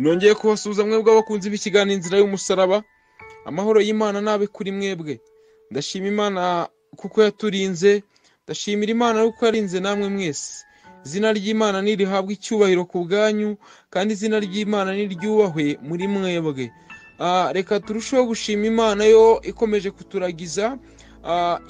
Nongeye kubasuhuza mwebwe abakunzi b'ikiganiro Inzira y'Umusaraba. Amahoro y'Imana nabe kuri mwebwe. Ndashima Imana kuko yaturinze, ndashimira Imana kuko yarinze namwe mwese. Izina ry'Imana nirihabwe icyubahiro ku bwanyu, kandi izina ry'Imana niryubahwe muri mwebwe. Reka turusheho gushima Imana yo ikomeje kuturagiza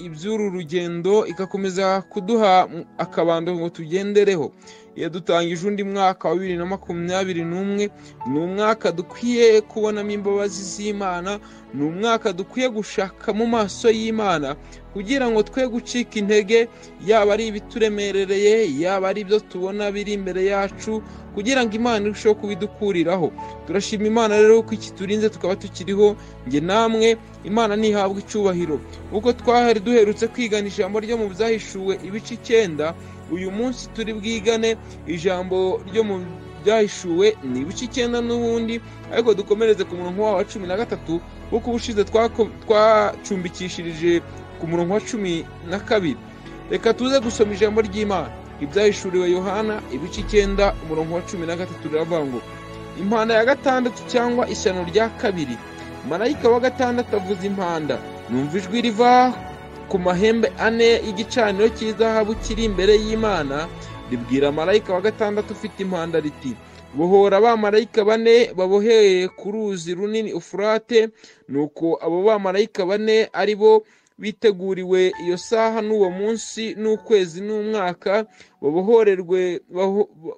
iby'uru rugendo, igakomeza kuduha akabando ngo tugendereho. Yadutangije undi mwaka wa 2021, ni umwaka dukwiye kubonamo imbabazi z'Imana, ni umwaka dukwiye gushaka mu maso y'Imana kugira ngo twe gucika intege, yaba ari ibituremerereye, yaba ari ibyo tubona biri imbere yacu, kugira ngo Imana irusheho kubidukuriraho. Turashima Imana rero ko ikiturinze tukaba tukiriho, nge namwe Imana ntihabwe icyubahiro. Uko twahari duherutse kwigana ijambo ryo mu byahishuwe ibice 9, uyu munsi turi bwigane ijambo ryo mu byahishuwe ni ibice 9 n'ubundi, ariko dukomereze ku murongo wa 13, kuko ubushize twacumbikishirije ku murongo wa 12. Reka tuze gusoma ijambo ry'Imana. Ibyahishuriwe Yohana ibice 9 umurongo wa 13 riravuga ngo: impanda ya gatandatu cyangwa ishyano rya kabiri, marayika wa gatandatu avuza impanda, numva ijwi riva ku mahembe ane y'igicaniro cy'izahabu kiri imbere y'Imana, ribwira marayika wa gatandatu ufite impanda riti: bohora abamarayika bane baboheye ku ruzi runini Ufurate. Nuko abo bamarayika bane ari bo biteguriwe iyo saha n'uwo munsi n'ukwezi n'umwaka,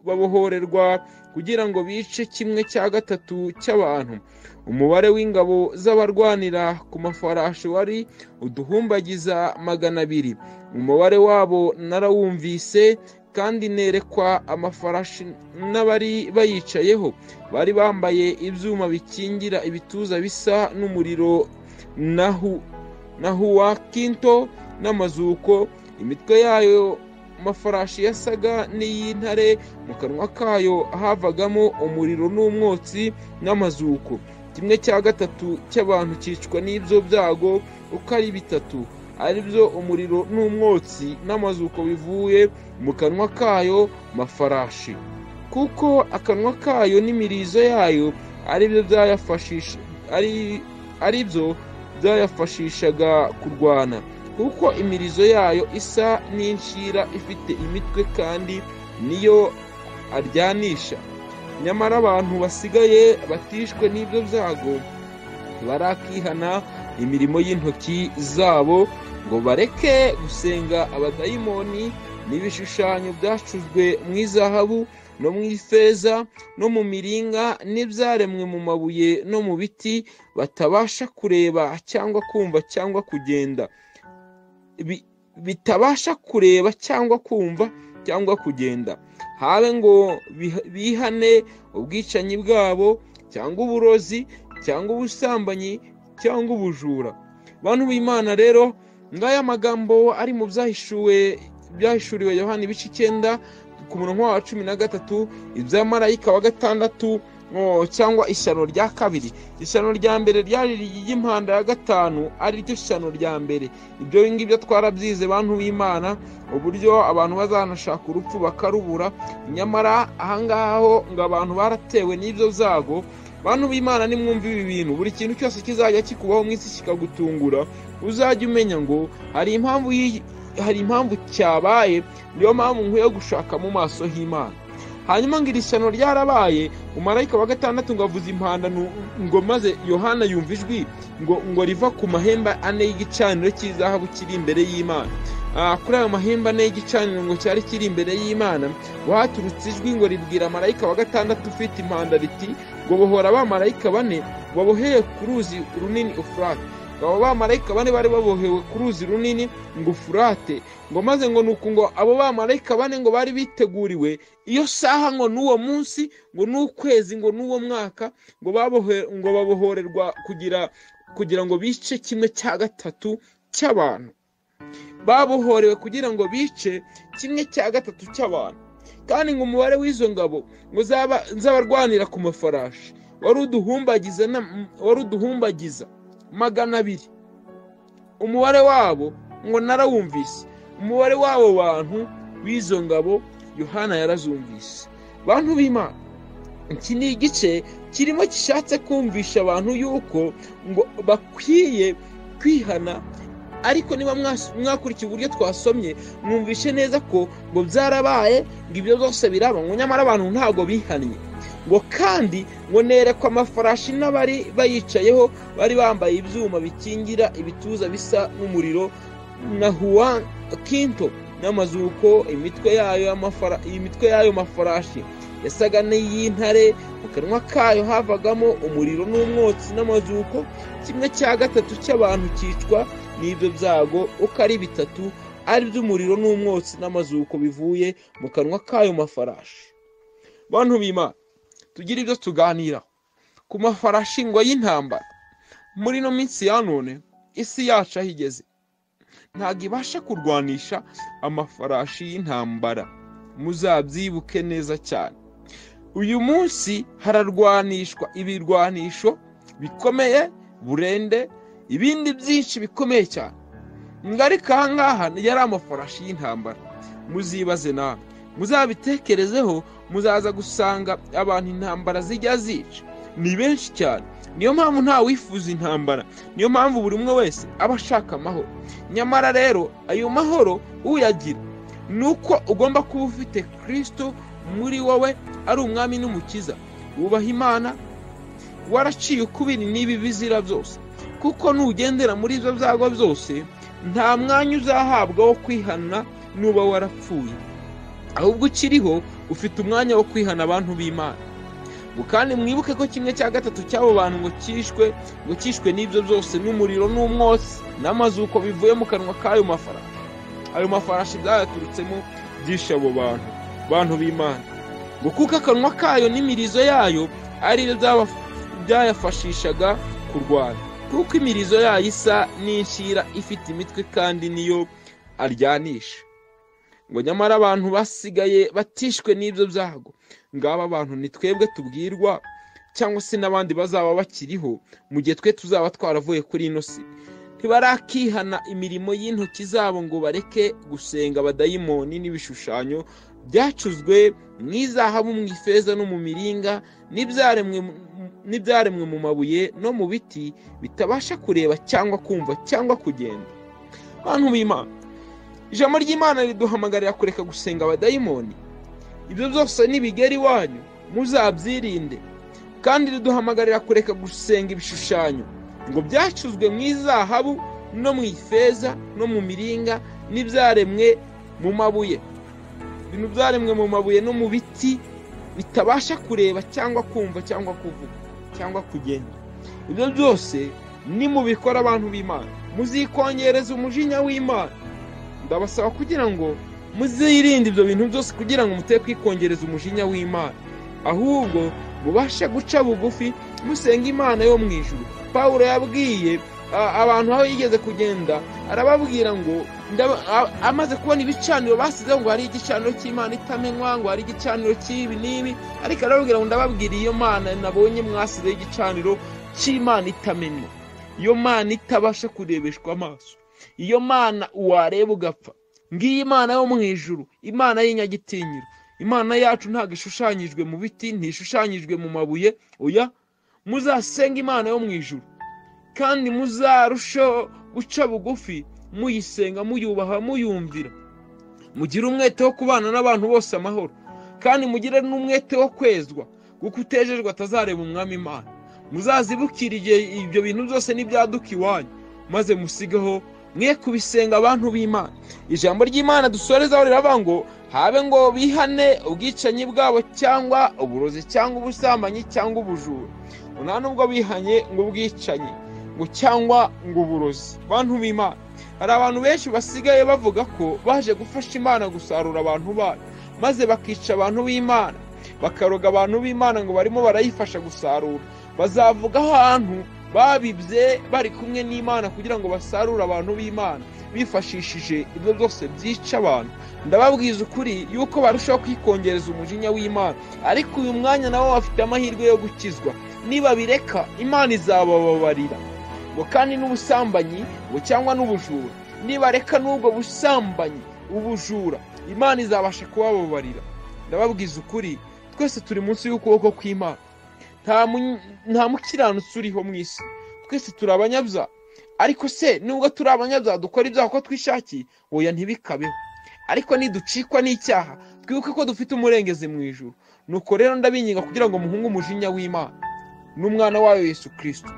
babohorerwa kugira ngo bice 1/3 cy'abantu. Umubare w'ingabo z'abarwanira ku mafarashi wari uduhumbagiza 200. Umubare wabo narawumvise, kandi nerekwa amafarashi n'abari bayicayeho, bari bambaye ibyuma bikingira ibituza bisa n'umuriro na huwakinto n'amazuko. Imitwe yayo mafarashi yasaga n'iy'intare, mu kanwa kayo havagamo umuriro n'umwotsi n'amazuko. 1/3 cy'abantu cyicwa n'ibyo byago uko ari bitatu, ari byo umuriro n'umwotsi n'amazuko bivuye mu kanwa kayo mafarashi, kuko akanwa kayo n'imirizo yayo ari byo byayafashishaga kurwana, kuko imirizo yayo isa n'inshira ifite imitwe kandi niyo aryanisha. Nyamara abantu basigaye batishwe n'ibyo byago barakihana imirimo y'intoki zabo, ngo bareke gusenga abadayimoni n'ibishushanyo byacuzwe mu izahabu no mu ifeza no mu miringa n'ibyaremwe mu mabuye no mu biti, batabasha kureba cyangwa kumva cyangwa kugenda, bitabasha kureba cyangwa kumva cyangwa kugenda, habe ngo bihane ubwicanyi bwabo cyangwa uburozi cyangwa ubusambanyi cyangwa ubujura. Bantu b'Imana rero, ngaya magambo ari mu byahishuriwe Yohana ibice 9 ku murongo wa 13, ibya marayika wa gatandatu cyangwa ishyano rya kabiri. Ishyano rya mbere ryari ry'impanda ya gatanu, ari ryo shyano rya mbere. Ibyo ngibyo twarabyize bantu b'Imana, uburyo abantu bazanashaka urupfu bakarubura. Nyamara ahangaho ngo abantu baratewe n'ibyo byago. Bantu b'Imana, nimwumva ibi bintu, buri kintu cyose kizajya kikubaho mu isi kikagutungura, uzajya umenya ngo hari impamvu cyabaye, niyo mpamvu nkwiye gushaka mu maso h'Imana. Hanyuma ngo iri shyano ryarabaye, umarayika wa gatandatu ngo avuza impanda, ngo maze Yohana yumva ijwi ngo riva ku mahembe ane y'igicaniro cy'izahabu kiri imbere y'Imana. Kuri ayo mahembe ane y'igicaniro ngo cyari kiri imbere y'Imana, waturutse ijwi ngo ribwira marayika wa gatandatu ufite impanda riti: ngo bohora abamarayika bane baboheye ku ruzi runini Ufurate. Abo bamarayika bane bari babohewe ku ruzi runini ngo Ufurate, ngo maze ngo nuko ngo abo bamarayika bane ngo bari biteguriwe iyo saha ngo n'uwo munsi ngo n'ukwezi ngo n'uwo mwaka, ngo babohorerwa kugira ngo bice 1/3 cy'abantu. Babohorewe kugira ngo bice 1/3 cy'abantu. Kandi ngo umubare w'izo ngabo ngo z'abarwanira ku mafarashi wari uduhumbagiza 200. Umubare wabo ngo narawumvise. Umubare wabo bantu w'izo ngabo Yohana yarazumvise. Bantu b'Imana, Iki ni igice kirimo gishatse kumvisha abantu yuko ngo bakwiye kwihana, ariko niba mwakurikiye uburyo twasomye mwumvishe neza ko ngo byarabaye, ngo ibyo byose biraba, ngo nyamara abantu ntabwo bihannye. Ngo kandi ngo nerekwa amafarashi n'abari bayicayeho bari bambaye ibyuma bikingira ibituza bisa n'umuriro na huwa kinto n'amazuko. Imitwe yayo mafarashi yasaga n'iy'intare, mu kanwa kayo havagamo umuriro n'umwotsi n'amazuko. Kimwe cya gatatu cy'abantu cyicwa n'ibyo byago uko ari bitatu, ari by'umuriro n'umwotsi n'amazuko bivuye mu kanwa kayo mafarashi. Bantu b'Imana, tugira ibyo tuganiraho ku mafarashi ngo y'intambara. Muri ino minsi ya none isi yacu aho igeze ntabwo ibasha kurwanisha amafarashi y'intambara, muzabyibuke neza cyane. Uyu munsi hararwanishwa ibirwanisho bikomeye, burende, ibindi byinshi bikomeye cyane, ariko aha ngaha yari amafarashi y'intambara. Muzibaze nawe, muzabitekerezeho, muzaza gusanga abantu intambara zijya zica ni benshi cyane. Niyo mpamvu nta wifuza intambara, niyo mpamvu buri umwe wese aba ashaka amahoro. Nyamara rero ayo mahoro uyagira ni uko ugomba kuba ufite Kristo muri wowe, ari umwami n'umukiza, wubaha Imana, waraciye ukubiri n'ibi bizira byose. Kuko nugendera muri ibyo byago byose nta mwanya uzahabwa wo kwihana nuba warapfuye, ahubwo ukiriho ufite umwanya wo kwihana abantu b'Imana. Kandi mwibuke ko kimwe cya gatatu cy'abo bantu ngo cyishwe n'ibyo byose, n'umuriro n'umwotsi n'amazuko bivuye mu kanwa k'ayo mafarashi. Ayo mafarashi byayaturutsemo byishe abo bantu b'Imana. Ngo kuko akanwa kayo n'imirizo yayo ari byo byayafashishaga kurwana, kuko imirizo yayo isa n'inshira ifite imitwe kandi niyo aryanisha. Ngo nyamara abantu basigaye batishwe n'ibyo byago, ngaba abantu ni twebwe tubwirwa, cyangwa se n'abandi bazaba bakiriho mu gihe twe tuzaba twaravuye kuri ino si, ntibarakihana imirimo y'intoki zabo ngo bareke gusenga abadayimoni n'ibishushanyo byacuzwe mu izahabu, mu ifeza no mu miringa, n'ibyaremwe mu mabuye no mu biti, bitabasha kureba cyangwa kumva cyangwa kugenda. Bantu b'Imana, ijambo ry'Imana riduhamagarira kureka gusenga abadayimoni. Ibyo byose nibigera iwanyu muzabyirinde. Kandi riduhamagarira kureka gusenga ibishushanyo ngo byacuzwe mu izahabu no mu ifeza no mu miringa n'ibyaremwe mu mabuye, ibintu byaremwe mu mabuye no mu biti bitabasha kureba cyangwa kumva cyangwa kuvuga cyangwa kugenda. Ibyo byose nimubikora abantu b'Imana muzikongereza umujinya w'Imana. Ndabasaba kugira ngo muzirinde ibyo bintu byose, kugira ngo mute kwikongereza umujinya w'Imana, ahubwo mubashe guca bugufi musenga Imana yo mu ijuru. Pawulo yabwiye abantu aho yigeze kugenda, arababwira ngo amaze kubona ibicaniro basizeho, ngo hari igicaniro cy'Imana itamenywa, ngo hari igicaniro cy'ibi n'ibi, ariko arababwira ngo ndababwira iyo Mana nabonye mwasizeho igicaniro cy'Imana itamenywa, iyo Mana itabasha kurebeshwa amaso, iyo Mana wareba ugapfa. Ngiyi Imana yo mu ijuru, Imana y'inyagitinyiro. Imana yacu ntabwo ishushanyijwe mu biti, ntishushanyijwe mu mabuye. Oya, muzasenga Imana yo mu ijuru, kandi muzarushaho guca bugufi muyisenga, muyubaha, muyumvira. Mugire umwete wo kubana n'abantu bose amahoro, kandi mugire n'umwete wo kwezwa, kuko utejejwe atazareba umwami Imana. Muzazibukira ibyo bintu byose n'ibyaduka iwanyu, maze musigeho mwe kubisenga abantu b'Imana. Ijambo ry'Imana dusorezaho riravuga ngo habe ngo bihane ubwicanyi bwabo cyangwa uburozi cyangwa ubusambanyi cyangwa ubujura. Nta nubwo bihanye ngo ubwicanyi ngo cyangwa ngo uburozi. Bantu b'Imana, hari abantu benshi basigaye bavuga ko baje gufasha Imana gusarura abantu bayo, maze bakica abantu b'Imana, bakaroga abantu b'Imana ngo barimo barayifasha gusarura. Bazavuga ahantu babibye bari kumwe n'Imana kugira ngo basarure abantu b'Imana bifashishije ibyo byose byica abantu. Ndababwiza ukuri yuko barushaho kwikongereza umujinya w'Imana, ariko uyu mwanya nabo bafite amahirwe yo gukizwa. Niba bireka Imana izabababarira. Ngo kandi n'ubusambanyi ngo cyangwa n'ubujura, nibareka n'ubwo busambanyi ubujura, Imana izabasha kubababarira. Ndababwiza ukuri, Twese turi munsi y'ukuboko kw'Imana. Nta mukiranutsi uriho mu isi, twese turi abanyabyaha. Ariko se nubwo turi abanyabyaha dukora ibyaha uko twishakiye? Oya, ntibikabeho. Ariko niducikwa n'icyaha, twibuke ko dufite umurengezi mu ijuru. Nuko rero ndabinginga kugira ngo muhunge umujinya w'Imana n'umwana wayo Yesu Kristo,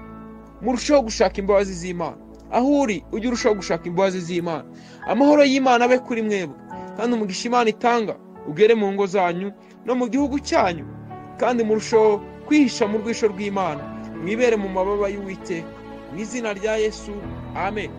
murusheho gushaka imbabazi z'Imana. Aho uri ujye urushaho gushaka imbabazi z'Imana. Amahoro y'Imana abe kuri mwebwe, kandi umugisha Imana itanga ugere mu ngo zanyu no mu gihugu cyanyu, kandi murusheho kwihisha mu rwisho rw'Imana, mwibere mu mababa y'Uwiteka. Mu izina rya Yesu, amen.